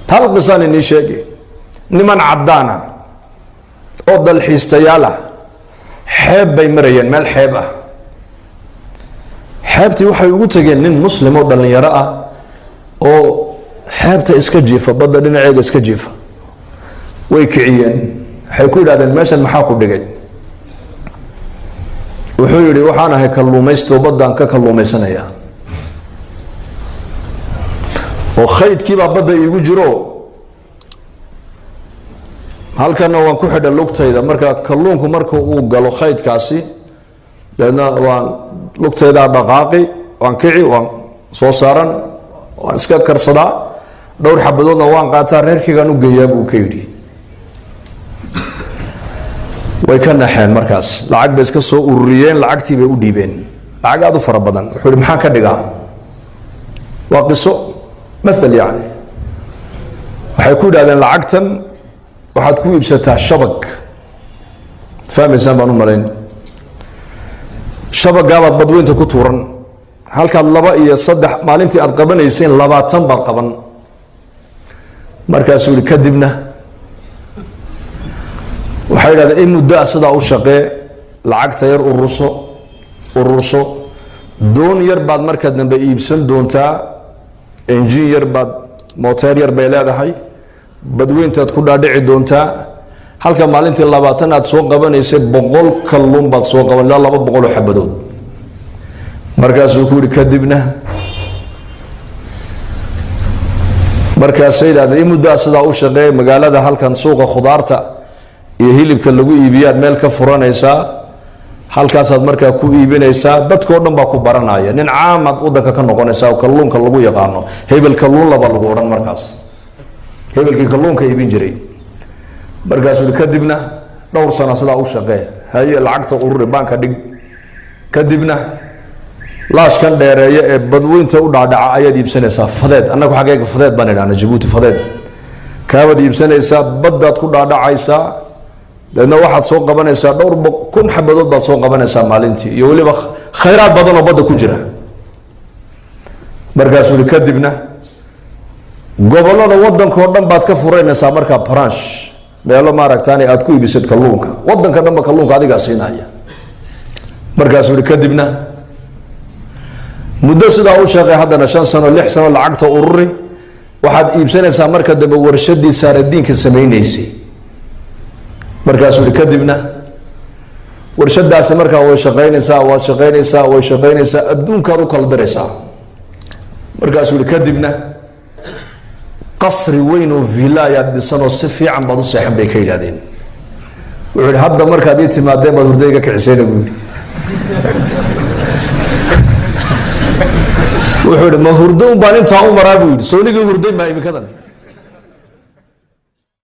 Hal qisaan inii sheegi. Niman caddaan ah oo dalxiistayaal ah xeeb bay marayeen, meel xeeb ah. Xeebtii waxay ugu tegeen nin muslim oo dhallinyaro ah oo xeebta iska jiifa, badda dhinaceega iska jiifa. Way kiciyeen, waxay ku yidhahdeen, "Meeshan maxaa ku dhigay?" Wuxuu yidhi, "Waxaan ahay kalluumaysto, baddaan ka kalluumaysanaya oo khaydkiibaa badda iigu jiro. Halkana waan ku xidha lugtayda. Marka kalluunku marka uu galo khaydkaasi, dabeedna waan lugtaydaa dhaqaaqi, waan kici, waan soo saaran, waan iska karsadaa, dhowr xabadoodna waan qaataa, reerkaygaan u geeyaa," buu ka yidhi. Way ka naxeen markaas, lacag bay iska soo ururiyeen, lacagtii bay u dhiibeen, lacag aada u fara badan. Wuxuu yihi, "Maxaan ka dhigaa?" Waa qiso mathal yani. Waxay ku yidhahdeen, "Lacagtan waxaad ku iibsataa shabag." Fahmaysaan baan u malayn. "Shabagaabaad badweynta ku tuuran. Halkaad laba iyo saddex maalintii aad qabanayseen, 20 baad qaban." Markaasuu yihi, "Kadibna?" Waxay yidhahdeen, "In muddo ah sidaa u shaqee, lacagta yar ururso, ururso. Doon yar baad marka dambe iibsan doontaa, engine yar baad, moteer yar bay leedahay, badweyntaad ku dhaadhici doontaa. Halka maalintii 20 aad soo qabanaysay, 100 kalluun baad soo qaban, ilaa 200 oo xabadood." Markaasuu ku yihi, "Kadibna?" Markaasay yidhahdeen, "In muddaa sidaa u shaqeey, magaalada halkan suuqa khudaarta iyo hilibka lagu iibiyaad meel ka furanaysaa, halkaasaad markaa ku iibinaysaa, dadkao dhan baa ku baranaya, nin caamaad wadanka ka noqonaysaa oo kalluunka lagu yaqaano. Hebel kalluun laba lagu odhan markaas, hebelkii kalluunka iibin jiray." Markaasuu yihi, "Kadibna?" "Dhowr sano sidaa u shaqee, haye, lacagta ururi, baanka dhig. Kadibna laashkan dheereeya ee badweynta u dhaadhaca ayaad iibsanaysaa, fadeed. Annagu xaggeega fadeed baan idhahna, Jabuuti fadeed. Kaabaad iibsanaysaa, baddaad ku dhaadhacaysaa, dabeedna waxaad soo qabanaysaa dhowr kun xabadood baad soo qabanaysaa maalintii, iyo weliba khayraad badan oo badda ku jira." Markaasuu yihi, "Kadibna gobollada waddanka oo dhan baad ka furanaysaa markaa branch, meelo maaragtaan aad ku iibisad kalluunka, waddanka dhanba kalluunka adigaa siinaya." Markaasuu yihi, "Kadibna muddo sidaa u shaqey haddana, 5 sano, 6 sano, lacagta ururi. Waxaad iibsanaysaa marka dambe warshadii saaradiinka samaynaysay." Markaasuu yihi, "Kadibna warshadaasi markaa way shaqaynaysaa, waad shaqaynaysaa, way shaqaynaysaa, adduunkaad u kala diraysaa." Markaasuu yihi, "Kadibna qasri weyn oo villa ayaad dhisanoo si fiican baad u seexan," bay ka yidhahdeen. Wuxuu yihi, "Hadda markaad ii timaadeen baad hurda iga kicisayna," buu yihi. Wuxuu yihi, "Ma hurdo un baan intaa u maraa?" buu yidhi. "Sownigii hurday maa iminkadan?"